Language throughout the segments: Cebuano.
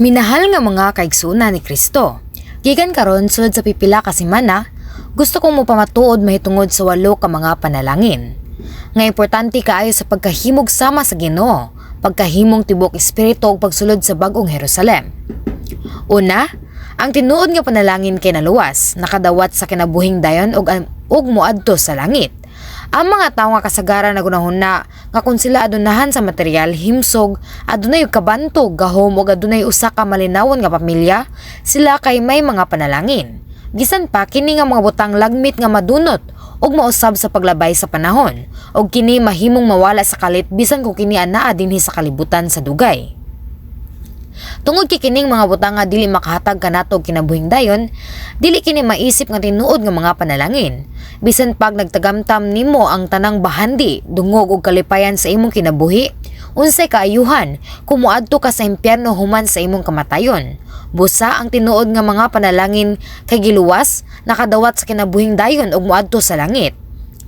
Minahal nga mga kaigsuonan ni Kristo. Gikan karon sulod sa pipila ka semana, gusto kong mopamatuod mahitungod sa walo ka mga panalangin nga importante kaayo sa pagkahimog sama sa Ginoo, pagkahimong tibuok espiritu ug pagsulod sa bag-ong Jerusalem. Una, ang tinuod nga panalangin kay naluwas, nakadawat sa kinabuhing dayon ug moadto sa langit. Ang mga tawo nga kasagaran nagunahuna nga kung sila adunahan sa material, himsog, adunay kabantog, gahom ug adunay usa ka malinawon nga pamilya, sila kay may mga panalangin. Bisan pa kini nga mga butang lagmit nga madunot ug mausab sa paglabay sa panahon, ug kini mahimong mawala sa kalit bisan kung kini anaa dinhi sa kalibutan sa dugay. Tungod kay kining mga butang nga dili makahatag kanato og kinabuhing dayon, dili kini maisip nga tinuod nga mga panalangin. Bisan pag nagtagamtam nimo ang tanang bahandi, dungog ug kalipayan sa imong kinabuhi, unsay kaayuhan kung moadto ka sa impyerno human sa imong kamatayon? Busa ang tinuod nga mga panalangin kay giluwas, nakadawat sa kinabuhing dayon ug moadto sa langit.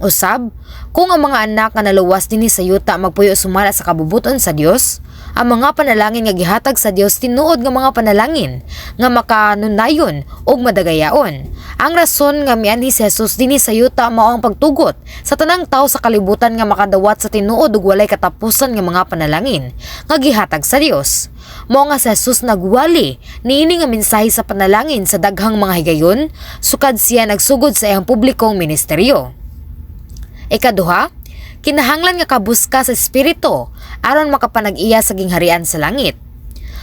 Usab, kung ang mga anak nga naluwas dinhi sa yuta magpuyo sumala sa kabubuton sa Dios, ang mga panalangin nga gihatag sa Dios tinuod nga mga panalangin nga makanunayon ug madagayaon. Ang rason nga mianhi si Jesus dinhi sa yuta mao ang pagtugot sa tanang tawo sa kalibutan nga makadawat sa tinuod ug walay katapusan nga mga panalangin nga gihatag sa Dios. Mao nga si Jesus nagwali niini nga mensahe sa panalangin sa daghang mga higayon sukad siya nagsugod sa iyang publikong ministeryo. Ikaduha, kinahanglan nga kabus ka sa espiritu aron makapanag-iya sa gingharian sa langit.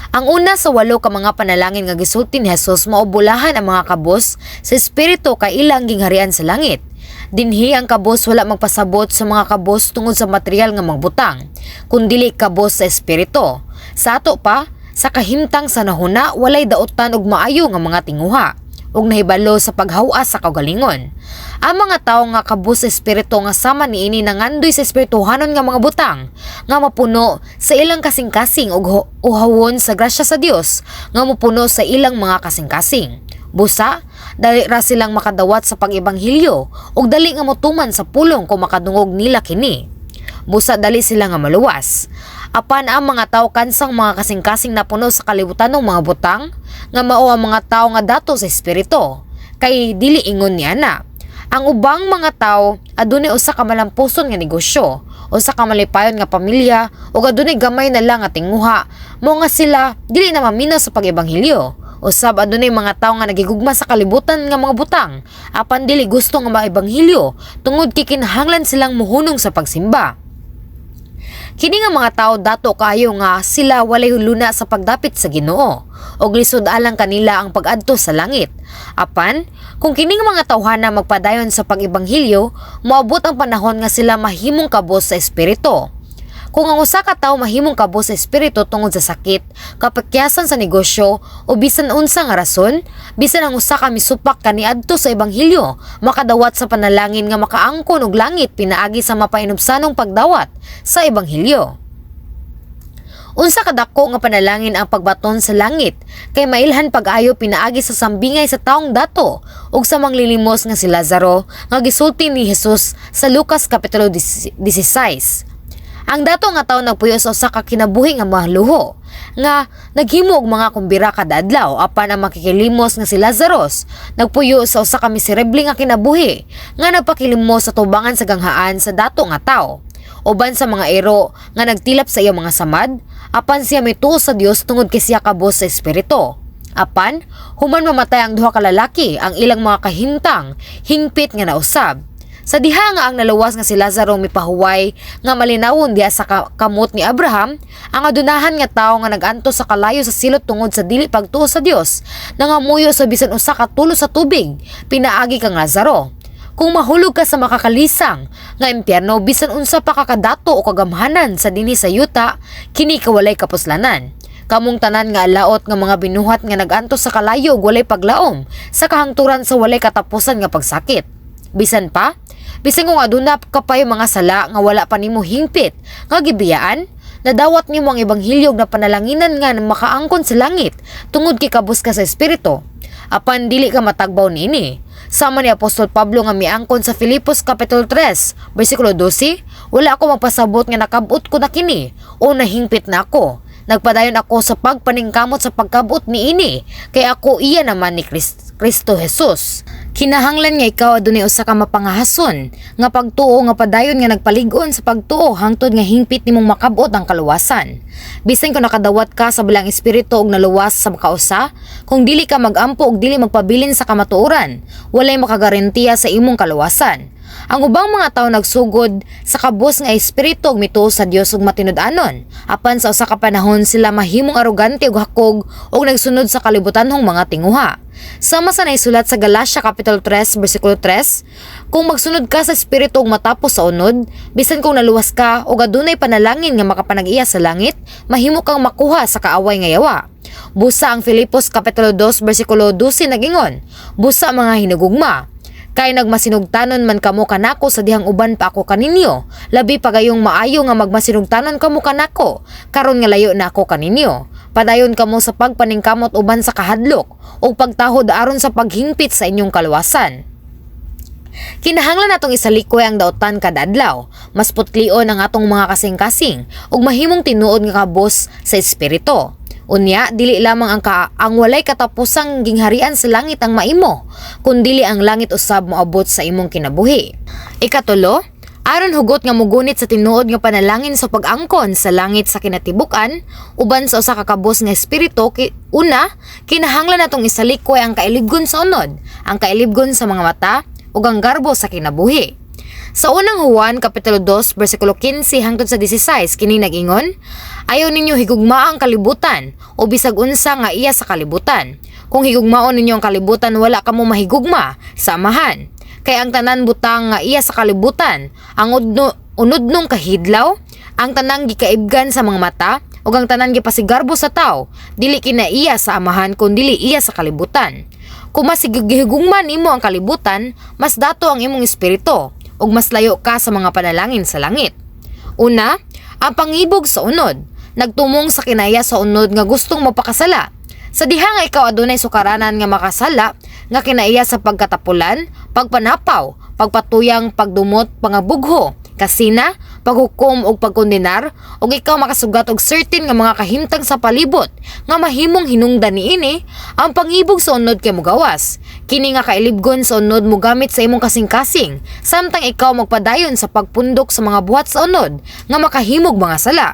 Ang una sa walo ka mga panalangin nga gisulti ni Jesus mao bulahan ang mga kabus sa espiritu kay ilang gingharian sa langit. Dinhi ang kabus wala magpasabot sa mga kabus tungod sa material nga mga butang, kundili kabus sa espiritu. Sa ato pa, sa kahimtang sa nahuna, walay daotan og maayo nga mga tinguha ug nahibalo sa paghawas sa kaugalingon. Ang mga tawo nga kabus sa espiritu nga sama niini nangandoy sa espirituhanon nga mga butang nga mapuno sa ilang kasing-kasing ug uhawon sa grasya sa Dios nga mopuno sa ilang mga kasing-kasing. Busa, dali ra silang makadawat sa pag-ebanghilyo ug dali nga motuman sa pulong kung makadungog nila kini. Busa dali sila nga maluwas. Apan ang mga tawo kansang mga kasing-kasing napuno sa kalibutan ng mga butang nga mao ang mga tawo nga dato sa espiritu kay dili ingon ni ana. Ang ubang mga tawo adunay usa ka malampuson nga negosyo, usa ka malipayon nga pamilya ug adunay gamay na lang nga tinguha, mao nga sila dili na maminaw sa pag-ebanghelyo. Usab adunay mga tawo nga nagigugma sa kalibutan nga mga butang apan dili gusto nga maebanghelyo tungod kay kinahanglan silang muhunong sa pagsimba. Kini nga mga tawo dato kaayo nga sila walay huluna sa pagdapit sa Ginoo ug lisod alang kanila ang pag-adto sa langit. Apan kung kini nga mga tawhana magpadayon sa pag-ebanghelyo, moabot ang panahon nga sila mahimong kabos sa espiritu. Kung ang usa ka tawo mahimong kabos sa espiritu tungod sa sakit, kapakyasan sa negosyo o bisan unsa nga rason, bisan ang usa ka misupak kaniadto sa ebanghelyo, makadawat sa panalangin nga makaangkon og langit pinaagi sa mapainubsanong pagdawat sa ebanghelyo. Unsa kadako nga panalangin ang pagbaton sa langit kay mailhan pag-ayo pinaagi sa sambingay sa taong dato ug sa manglilimos nga si Lazaro nga gisulti ni Jesus sa Lucas kapitulo 16. Ang dato nga tawo nagpuyo sa usa ka kinabuhi nga maluho nga naghimo og mga kumbira kada adlaw, apan ang makikilimos nga si Lazarus nagpuyo sa usa ka miserable nga kinabuhi nga nagpakilimos sa tubangan sa ganghaan sa dato nga tawo uban sa mga ero nga nagtilap sa iyang mga samad, apan siya mituo sa Dios tungod kay siya kabos sa espiritu. Apan human mamatay ang duha ka lalaki, ang ilang mga kahimtang hingpit nga nausab. Sa diha nga ang naluwas nga si Lazaro mipahuway nga malinawon diha sa kamot ni Abraham, ang adunahan nga tawo nga nag-antos sa kalayo sa silot tungod sa dili pagtuo sa Dios, nangamuyo sa bisan usa ka tulo sa tubig pinaagi kang Lazaro. Kung mahulog ka sa makakalisang nga impyerno, bisan unsa pa ka kadato o kagamhanan sa dinhi sa yuta, kini kawalay kapuslanan. Kamong tanan nga alaot nga mga binuhat nga nag-antos sa kalayo ug walay paglaom sa kahangturan sa walay katapusan nga pagsakit. Bisan pa, bisan kung aduna ka pay mga sala nga wala pa nimo hingpit nga gibiyaan, nadawat nimo ang ebanghelyo na panalanginan nga makaangkon sa langit tungod kay kabus ka sa espiritu. Apan dili ka matagbaw niini. Sama ni Apostol Pablo nga miangkon sa Filipos Kapitulo 3, versikulo 12, "Wala ako magpasabot nga nakabot ko na kini o nahingpit na ako." Nagpadayon ako sa pagpaningkamot sa pagkabot niini, kay ako iya naman ni Kristo Jesus. Kinahanglan nga ikaw adunay usa ka mapangahason nga pagtuo nga padayon nga nagpalig-on sa pagtuo hangtod nga hingpit nimong makabot ang kaluwasan. Bisan kung nakadawat ka sa Balaang Espiritu og naluwas sa makausa, kung dili ka magampo og dili magpabilin sa kamatuoran, walay makagarantiya sa imong kaluwasan. Ang ubang mga tawo nagsugod sa kabus nga espiritu ug mituo sa Dios ug matinud-anon. Apan sa usa ka panahon sila mahimong arogante ug hakog ug nagsunod sa kalibutanhong mga tinguha. Sama sa naisulat sa Galatia Kapitulo 3 bersikulo 3, kung magsunod ka sa espiritu ug matapos sa unod, bisan kung naluwas ka ug adunay panalangin nga makapanag-iya sa langit, mahimo kang makuha sa kaaway nga yawa. Busa ang Filipos Kapitulo 2 bersikulo 12 nagingon, "Busa, mga hinugugma, kay nagmasinugtanon man kamo kanako sa dihang uban pa ako kaninyo, labi pa gayong maayo nga magmasinugtanon kamo kanako karon nga layo na ako kaninyo. Padayon kamo sa pagpaningkamot uban sa kahadlok ug pagtahod aron sa paghingpit sa inyong kaluwasan." Kinahanglan natong isalikway ang dautan kada adlaw, mas putlion ang atong mga kasing-kasing ug mahimong tinuod nga kabos sa espiritu. Unya, dili lamang ang walay katapusang gingharian sa langit ang maimo, kundili ang langit usab moabot sa imong kinabuhi. Ikatulo, aron hugot nga mugunit sa tinuod nga panalangin sa pag-angkon sa langit sa kinatibuk-an uban sa usa ka kabos nga espiritu, una, kinahanglan natong isalikway ang kailibgon sa unod, ang kailibgon sa mga mata ug ang garbo sa kinabuhi. Sa Unang Juan Kapitulo 2 bersikulo 15 hangtod sa 16, kini nag-ingon, "Ayaw ninyo higugmaa ang kalibutan o bisag unsa nga iya sa kalibutan. Kung higugmaon ninyo ang kalibutan, wala kamo mahigugma sa Amahan. Kay ang tanan butang nga iya sa kalibutan, ang unudnong kahidlaw, ang tanang gikaibgan sa mga mata, ug ang tanan gipasigarbo sa tao, dili kinaiya sa Amahan kun dili iya sa kalibutan. Kung mas gihigugma nimo ang kalibutan, mas dato ang imong espiritu ug mas layo ka sa mga panalangin sa langit." Una, ang pangibog sa unod. Nagtumong sa kinaya sa unod nga gustong mapakasala. Sa diha nga ikaw adunay sukaranan nga makasala, nga kinaiya sa pagkatapulan, pagpanapaw, pagpatuyang, pagdumot, pangabugho, kasina, paghukom ug pagkondenar, ug ikaw makasugat og certain nga mga kahimtang sa palibot nga mahimong hinungdan niini, ang pangibog sa unod kay mugawas. Kini nga kailibgon sa unod mogamit sa imong kasing-kasing samtang ikaw magpadayon sa pagpundok sa mga buhat sa unod nga makahimog mga sala.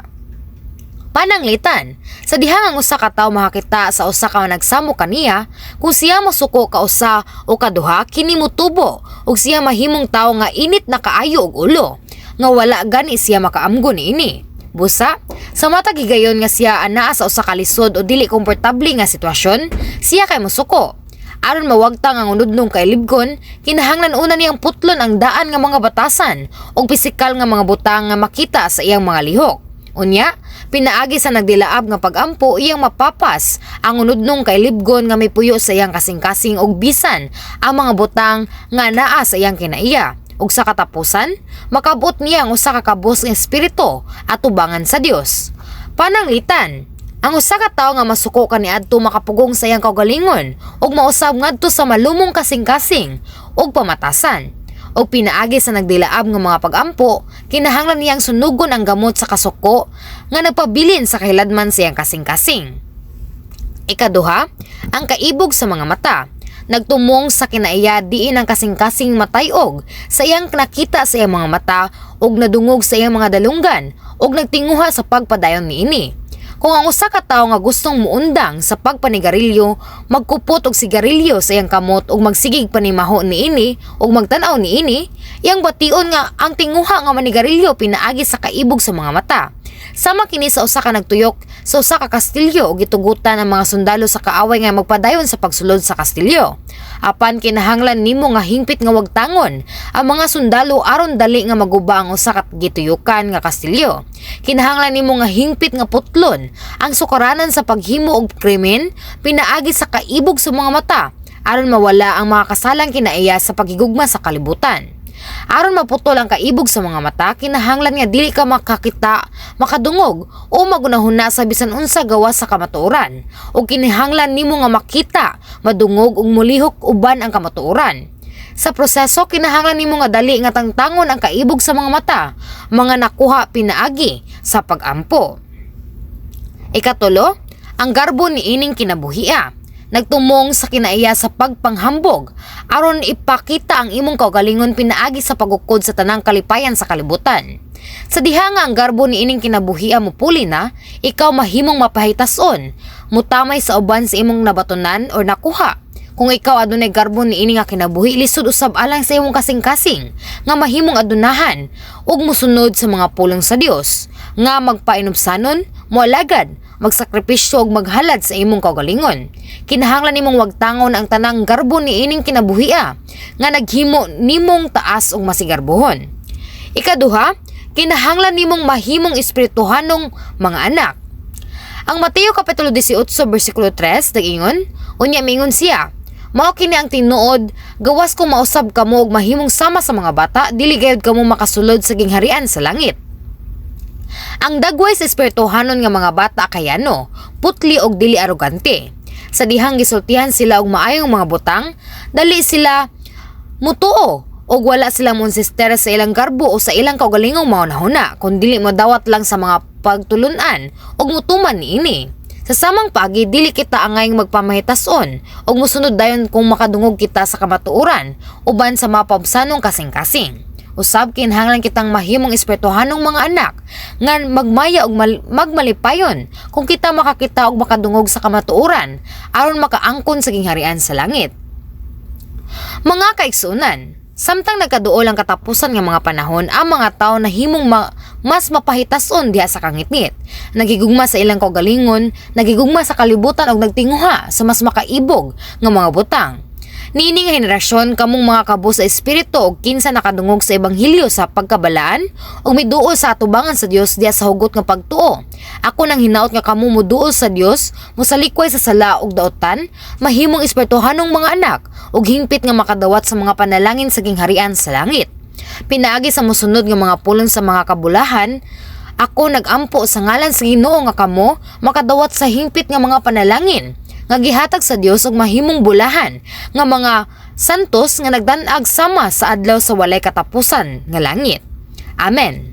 Pananglitan, sa dihang ang usa ka tawo makakita sa usa ka nagsamo kaniya, kung siya mosuko kausa o kaduha, kini motubo ug siya mahimong tawo nga init na kaayo og ulo, nga wala gani siya makaamgo niini. Busa, sa matag higayon nga siya anaa sa usa ka lisod o dili komportable nga sitwasyon, siya kay mosuko. Aron mawagtang ang unudnong kailibgon, kinahanglan una niyang putlon ang daan nga mga batasan ug pisikal nga mga butang nga makita sa iyang mga lihok. Unya, pinaagi sa nagdilaab nga pagampo, iyang mapapas ang unudnong kailibgon nga may puyo sa iyang kasing-kasing ug bisan ang mga butang nga naa sa iyang kinaiya. Ug sa katapusan, makabot niya ang usa ka kabos nga espiritu atubangan sa Dios. Pananglitan, ang usa ka tawo nga masuko kaniadto makapugong sa iyang kaugalingon ug mausab ngadto sa malumong kasing-kasing ug pamatasan. Ug pinaagi sa nagdilaab nga mga pagampo, kinahanglan niyang sunugon ang gamot sa kasuko nga nagpabilin sa kahiladman sa iyang kasing-kasing. Ikaduha, ang kaibog sa mga mata. Nagtumong sa kinaiya diin ang kasing-kasing matayog sa iyang nakita sa iyang mga mata ug nadungog sa iyang mga dalunggan ug nagtinguha sa pagpadayon niini. Kung ang usa ka tawo nga gustong muundang sa pagpanigarilyo, magkupot og sigarilyo sa iyang kamot ug magsigig panimaho niini ug magtan-aw niini, iyang bation nga ang tinguha nga manigarilyo pinaagi sa kaibog sa mga mata. Sama kini sa usa ka nagtuyok sa usa ka kastilyo ug gitugutan ang mga sundalo sa kaaway nga magpadayon sa pagsulod sa kastilyo. Apan kinahanglan nimo nga hingpit nga wagtangon ang mga sundalo aron dali nga maguba ang usa ka gituyukan nga kastilyo. Kinahanglan nimo nga hingpit nga putlon ang sukaranan sa paghimo og krimen pinaagi sa kaibog sa mga mata aron mawala ang mga kasalang kinaiya sa paghigugma sa kalibutan. Aron maputol ang kaibog sa mga mata, kinahanglan nga dili ka makakita, makadungog o magunahuna sa bisan unsa gawas sa kamatuoran. O kinahanglan nimo nga makita, madungog ug molihok uban ang kamatuoran. Sa proseso, kinahanglan nimo nga dali nga tangtangon ang kaibog sa mga mata, mga nakuha pinaagi sa pagampo. Ikatulo, ang garbo niining kinabuhia. Nagtumong sa kinaiya sa pagpanghambog aron ipakita ang imong kaugalingon pinaagi sa pagukod sa tanang kalipayan sa kalibutan. Sa diha nga ang garbo niining kinabuhia mopuli na, ikaw mahimong mapahitason, mutamay sa uban sa imong nabatunan o nakuha. Kung ikaw adunay garbo niini nga kinabuhi, lisod usab alang sa imong kasing-kasing nga mahimong adunahan ug mosunod sa mga pulong sa Dios nga magpainubsanon, moalagad, magsakripisyo ug maghalad sa imong kaugalingon. Kinahanglan nimong wagtangon ang tanang garbo niining kinabuhia nga naghimo nimong taas ug masigarbohon. Ikaduha, kinahanglan nimong mahimong espirituhanong mga anak. Ang Mateo Kapitulo 18 bersikulo 3 nag-ingon, unya mingon siya, "Mao kini ang tinuod, gawas kung mausab kamo og mahimong sama sa mga bata, dili gayud kamo makasulod sa gingharian sa langit." Ang dagway sa espirituhanon nga mga bata kayano, putli og dili arogante. Sa dihang gisultihan sila og maayong mga butang, dali sila mutuo og wala sila moinsister sa ilang garbo o sa ilang kaugalingong mahunahuna, kun dili modawat lang sa mga pagtulunan ug mutuman niini. Sa samang paagi, dili kita angayng magpamahitason ug mosunod dayon kung makadungog kita sa kamatuoran uban sa mapaubsanong kasing-kasing. Usab kinahanglan kitang mahimong espirituhanong mga anak nga magmaya og magmalipayon kung kita makakita og makadungog sa kamatuoran aron makaangkon sa gingharian sa langit. Mga kaigsuonan, samtang nagkaduol ang katapusan nga mga panahon, ang mga tao nahimong mas mapahitason diha sa kangitngit. Nagigugma sa ilang kaugalingon, nagigugma sa kalibutan og nagtinguha sa mas makaibog nga mga butang. Niini nga henerasyon, kamong mga kabus sa espiritu og kinsa nakadungog sa ebanghelyo sa pagkabalaan ug miduol sa atubangan sa Dios diha sa hugot nga pagtuo. Ako nang hinaot nga kamo moduol sa Dios, mosalikway sa sala ug daotan, mahimong espirituhanong mga anak ug hingpit nga makadawat sa mga panalangin sa gingharian sa langit. Pinaagi sa mosunod nga mga pulong sa mga kabulahan, ako nagampo sa ngalan sa Ginoo nga kamo makadawat sa hingpit nga mga panalangin nga gihatag sa Dios ug mahimong bulahan nga mga santos nga nagdan-ag sama sa adlaw sa walay katapusan nga langit. Amen.